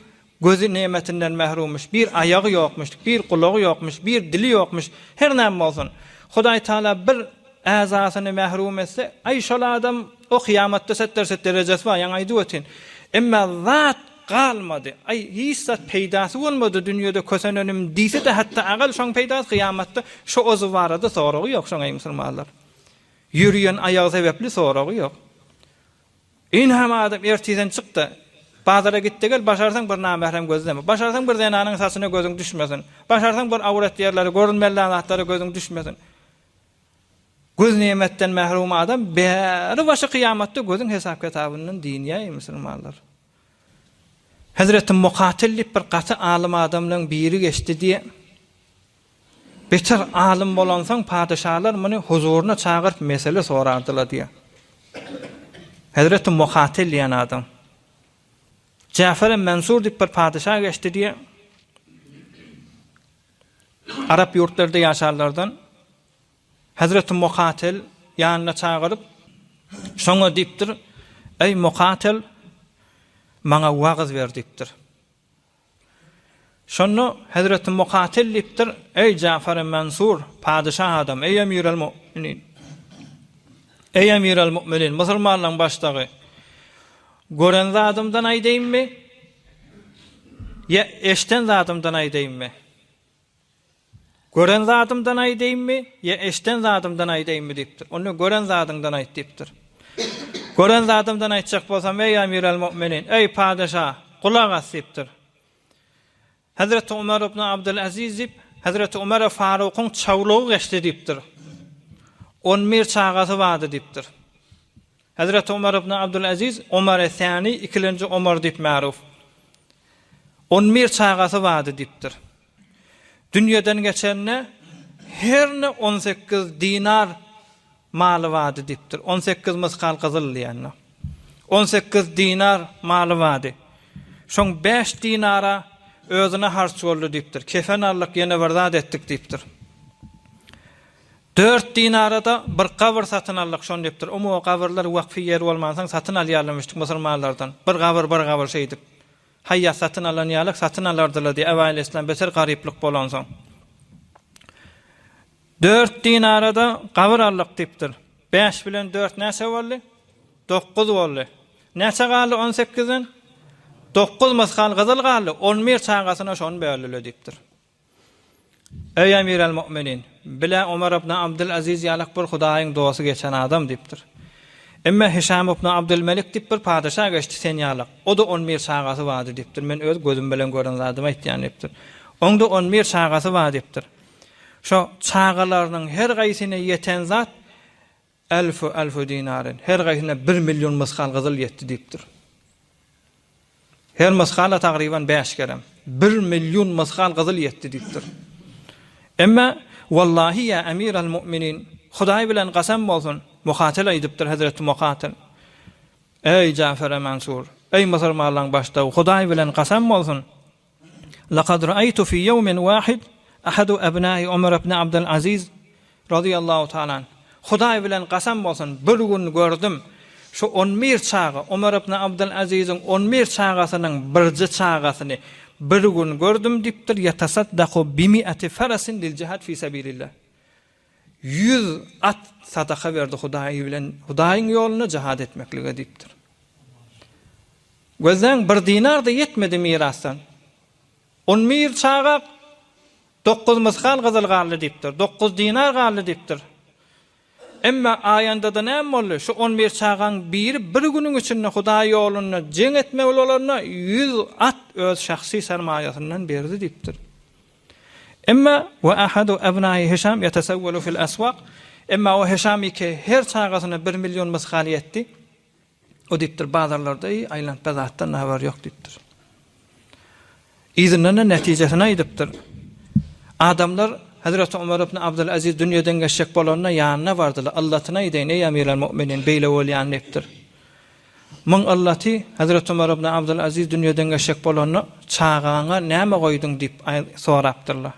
Gözi nemetinden mährumyş, bir aýagy ýokmuş, bir gulagy ýokmuş, bir dili ýokmuş, her näme bolsun, Hudaý Tagala bir äzasyny mährum etse, aý şol adam o kyýamatda setderset derejesi bar, ýaňy aýdyp ötin. Emma zat galmady, aý hiç zat peýdasy bolmady dünýede kösenenim diýse-de hatda agal şoň peýdasy kyýamatda şo ozy barada soragy ýok şoň eý musulmanlar. Ýörüýen aýagy sebäpli soragy ýok. Ynham adam ertirden çyk-da, bazara git-de gel, başarsaň bir namährem gözleme. Başarsaň bir zenanyň saçyna gözüň düşmesin. Başarsaň bir awret ýerlere, görünmeli zatlara gözüň düşmesin. Göz nemetden mährum adam bäri başy kyýamatda gözüň hesap-kitabyndan dynýar, eý musulmanlar. Hezreti Mukatil diýip bir gaty alym adamlaryň biri geçdi diýýär. Beter alym bolansoň padyşalar muny huzuryna çagyryp mesele sorardylar diýýär. Hezreti Mukatil diýen adam. Jäfer Mensur diýip bir padyşa geçdi diýýär. Arap ýurtlarda ýaşanlardan Hezreti Mukatil ýanyna çagyryp, şoňa diýipdir, Eý, Mukatil, maňa wagyz ber diýipdir. Şonda Hezreti Mukatil diýipdir, Eý, Jafary Mansur, padyşah adam, eý, emirel mu'minin! Eý, emirel mu'minin, musulmanlaryň başlygy! Gören zadymdan aýdaýynmy? Ýa eşden zadymdan aýdaýynmy? Gören zadymdan aýdaýynmy, ýa eşden zadymdan aýdaýynmy diýipdir. Onda gören zadyňdan aýt diýipdir. Gören zadymdan aýtjak bolsam, eý Amiral-mu'minin, eý padyşa, gulak as diýipdir. Hezreti Umar ibn Abdulaziz diýip, Hezreti Umara Farukyň çawlugy geçdi diýipdir. On bir çagasy bardy diýipdir. Hezreti Umar ibn Abdulaziz Omar-e Sani, ikilenji Omar diýip maruf. On bir çagasy bardy diýipdir. Dünýeden geçende herne 18 dinar maly bardy diýipdir. 18 myskal gyzyl diýende. 18 dinar maly bardy. Şoň 5 dinara özüne harç boldy diýipdir. Kefen aldyk, ýene bir zat etdik diýipdir. Dört dinara-da bir gabyr satyn aldyk şony diýipdir. Umumy gabyrlar wakfy ýer bolmansoň satyn alýarlarmyşdyk musulmanlardan. Bir gabyr bir gabyr şeýdip. Haýýa satyn alan ýalyk satyn alardylar diýýär Ebaýyl-Islam beter garyplyk bolansoň. Dört dinara-da gabyr aldyk diýipdir. Bäş bilen dört näçe boldy? Dokuz boldy. Näçe galdy on sekizden? Dokuz mysgal gyzyl galdy. On bir çagasyna şony böldüler diýipdir. Eý Emiral-mu'minin! Bile Omar ibn Abdyl-Aziz ýalak bir Hudaýyň dosty geçen adam diýipdir. Emme Hişam ibn Abdylmelik diýip bir padyşa geçdi sen ýalak. O-da on bir çagasy bardy diýipdir. Men öz gözüm bilen gören zadymy aýtýan diýipdir. Oň-da on bir çagasy bar diýipdir. Şo çagalarynyň her gaýsyna ýeten zat Elfu elfu dinarin, her gaýsyna bir million mysgal gyzyl ýetdi diýipdir. Her mysgala tagryban bäş gerem. Bir million mysgal gyzyl ýetdi diýipdir. Emma, Wallahi ýa emiral mu'minin, Hudaý bilen kasam bolsun, Mukatyl aýdypdyr, hezreti Mukatyl. Eý, Jafere Mansur, eý musulmanlaryň başlygy, Hudaý bilen kasam bolsun, Laqad ra'aytu fi yawmin wahid ahadu abna'i Umar ibn Abdul Aziz radiyallahu ta'ala anh. Hudaý bilen kasam bolsun, bir gün gördüm, şu on bir çaga, Umar ibn Abdul Aziziň on bir çagasynyň birje çagasyny bir gün gördüm diýipdir, ýetasaddaku bimi'ati farasin lil jihad fi sabilillah. Ýüz at sadaka berdi Hudaý bilen, Hudaýyň ýolunda jihad etmeklige diýipdir. Gözläň, bir dinar-da ýetmedi mirasdan. On bir çaga dokuz mysgal gyzyl galdy diýipdir. Dokuz dinar galdy diýipdir. Emma aýanda-da näme boldy? Şu on bir çagaň biri bir günüň içinde Hudaý ýolunda jeň etmeli bolanda ýüz at öz şahsy sermaýasyndan berdi diýipdir. Emma we ahadu abnai Hişam ýetesewwelu fil aswak, Emma o Hişam ike her çagasyna bir million mysgal ýetdi. O diýipdir, bazarlarda eý, aýlanyp bir zatdan habary ýok diýipdir. Yzyndan-da netijesini aýdypdyr. Adamlar Hezreti Omar ibn Abdulaziz dünýeden geçjek bolanda ýanyna bardylar. Yllatyny aýdaýyn, eý Amiral Mu'minin, beýle bolýan diýipdir. Muň yllaty, Hezreti Omar ibn Abdulaziz dünýeden geçjek bolanda, çagaňa näme goýduň diýip sorapdyrlar.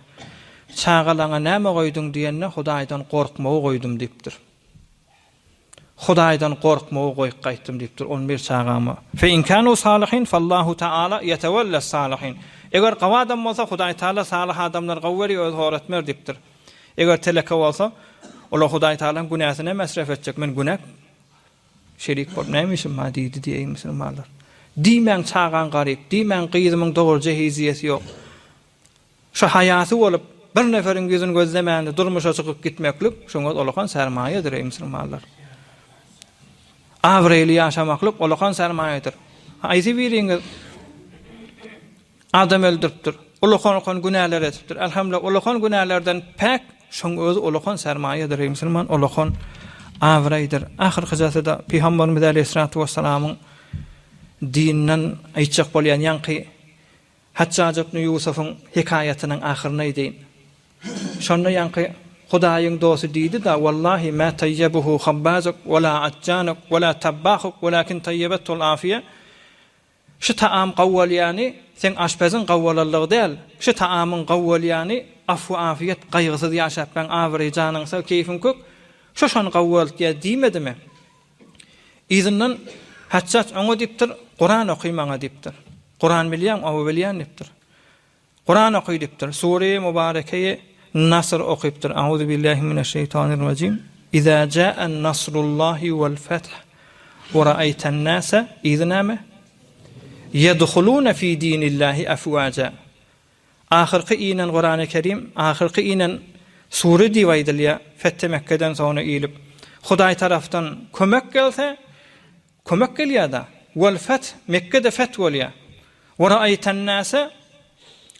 Çagalaňa näme goýduň diýende, Hudaýdan gorkmagy goýdum diýipdir. Hudaýdan gorkmagy goýup gaýtdym diýipdir on bir çagama. Fe in kanu salihin fallahu taala ýetewelles salihin. Eger gowy adam bolsa Hudaý Taala salyh adamlary gowy görýär özi hor etmer diýipdir. Eger teleke bolsa, olar Hudaý Taalaň günäsine mesref etjek. Men günä şerik bolup näme işim bar diýdi diýeýin musulmanlar. Diýmäň çagaň garyp, diýmäň gyzymyň dogry jehiziýesi ýok. Şu haýasy bolup, bir neferiň ýüzüni gözlemände durmuşa çykyp gitmeklik, şoňa ulakan sermaýadyr, eý musulmanlar. Abraýly ýaşamaklyk ulakan sermaýadyr. Haýsy biriňiz adam öldüripdir, ulakan-ulakan günäler edipdir. Elhamdülillah, ulakan günälerden päk, şoň özi ulakan sermaýadyr, eý musulman, ulakan abraýdyr. Ahyrkyjasy-da Pygamberimiz aleýhissalatu wessalamyň. Dinden aýtjak bolýan ýaňky Hajjaj ibn Ýusubyň hekaýatynyň ahyryny aýdaýyn. Şonda ýaňky Hudaýyň dosty diýdi-de, Wallahi, mä taýýabuhu habbazuk, we la ajjanuk, we la tabbahuk, welakin taýýabetul afiýe. Şu taam gawwalýany seň aşpeziň gawwalanlygy däl, şu taamyň gawwalýany afwy-afiýet, gaýgysyz ýaşapmaň, abraý, janyň sag, keýfiň kök, şu şony gawwaltýar diýmedimi? Yzyndan Hajjaj oňa diýipdir, Kuran oky maňa diýipdir. Kuran bilýäňmi? Hawa bilýän diýipdir. Kuran oky diýipdir. Sure-i Mübarekeyi Nasr okypdyr. Auzubillahi mineşşeýtanirrajim. Iza jaa nasrullahi wal feth we ra'aýtan nasa yzy näme? Ýedhuluna fi dinillahi afwaja. Ahyrky inen Kurany Kerim, ahyrky inen sure diýip aýdylýar, Fethe Mekgeden soňra ilip. Hudaý tarapdan kömek gelse, kömek gelýär-de. Wal feth, Mekgede feth bolýar. Wa ra'aýtan-nase,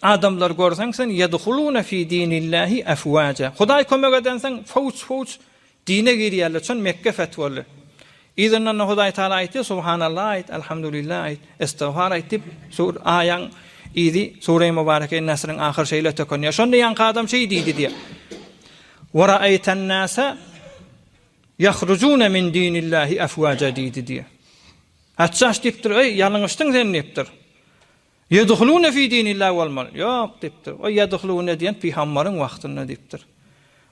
adamlary görseň sen, ýedhulune fi dinillahi afwaja. Hudaý kömek edensoň, fowç-fowç Dine girýärler, çün Mekge feth boldy. Yzyndan-da Hudaý Tagala aýtdy, Subhanallah aýt, Elhamdulillah aýt, Estagfar aýt diýip, sur aýaň yzy Sure-i Mübareke Nasryň ahyry şeýle tökenýär. Şonda ýaňky adam şeý diýdi diýýär. Wa ra'aýtan-nasa ýahrujuna min dinillahi afwaja diýdi diýýär. Haçjaş diýipdir, Eý, ýalňyşdyň sen diýipdir. Ýedhulune fi dinillah bolmaly. Ýok diýipdir. O ýedhulune diýen pygambaryň wagtynda diýipdir.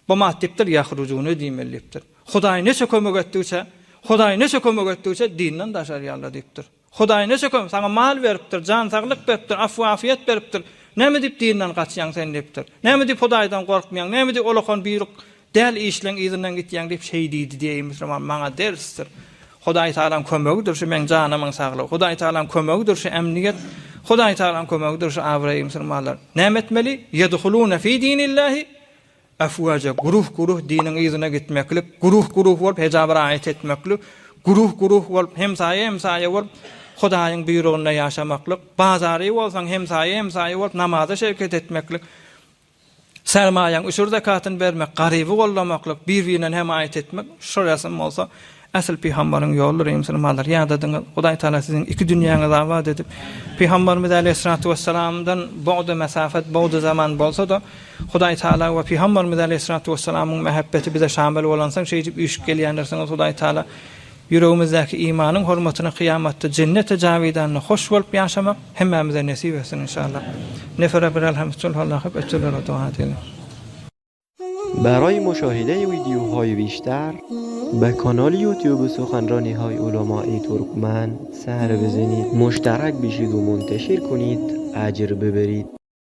Bu mat diýipdir, ýahrujune diýmeli diýipdir. Hudaý neçe kömek etdigiçe, Hudaý neçe kömek etdigiçe dinden daşarýarlar diýipdir. Hudaý neçe kömek, saňa mal beripdir, jan saglyk beripdir, afwy-afiýet beripdir. Näme diýip dinden gaçýaň sen diýipdir. Näme diýip Hudaýdan gorkmaýaň, näme diýip olakan buýruk Däl işleň yzyndan gitýäň diýip şeý diýdi diýeýin musulman maňa dersdir. Hudaý Tagalaň kömegidir şu meň janymyň saglygy. Hudaý Tagalaň kömegidir şu emniýet. Hudaý Tagalaň kömegidir şu abraý musulmanlar. Näme etmeli? Ýedhulune fi dinillahi afwaja guruh guruh diniň yzyna gitmeklik, guruh guruh bolup hejaba raýat etmeklik, guruh guruh bolup hemsaýa hemsaýa bolup Hudaýyň buýrugynda ýaşamaklyk, bazary bolsaň hemsaýa hemsaýa bolup namaza şereket etmeklik. Sermaýaň üşür zekatyny bermek, garyby goldamaklyk, bir-birinden hemaýat etmek, şol ýasam bolsa, äsl pygambaryň ýoludyr, eý musulmanlar, ýadadyňyz, Hudaý Tagala siziň iki dünýäňizi abat edip, Pygambarymyz äleyhissalatu wessalamdan bogdy mesafet, bogdy zaman bolsa-da, Hudaý Tagala we Pygambarymyz äleyhissalatu wessalamyň mähebbeti bize şamil bolansoň şeýdip üýşüp gelýändirsiňiz, Hudaý Tagala Ýüregimizdäki imanyň hormatyna kyýamatda jenneti jawidanda hoş bolup ýaşamak hemmämize nesip etsin inşallah. Nefere bir elhamdülillah hep ötürlere dua edeliň. برای مشاهده ویدیوهای بیشتر به کانال یوتیوب سخنرانی های علمای ترکمن سر بزنید مشترک بشید و منتشر کنید اجر ببرید.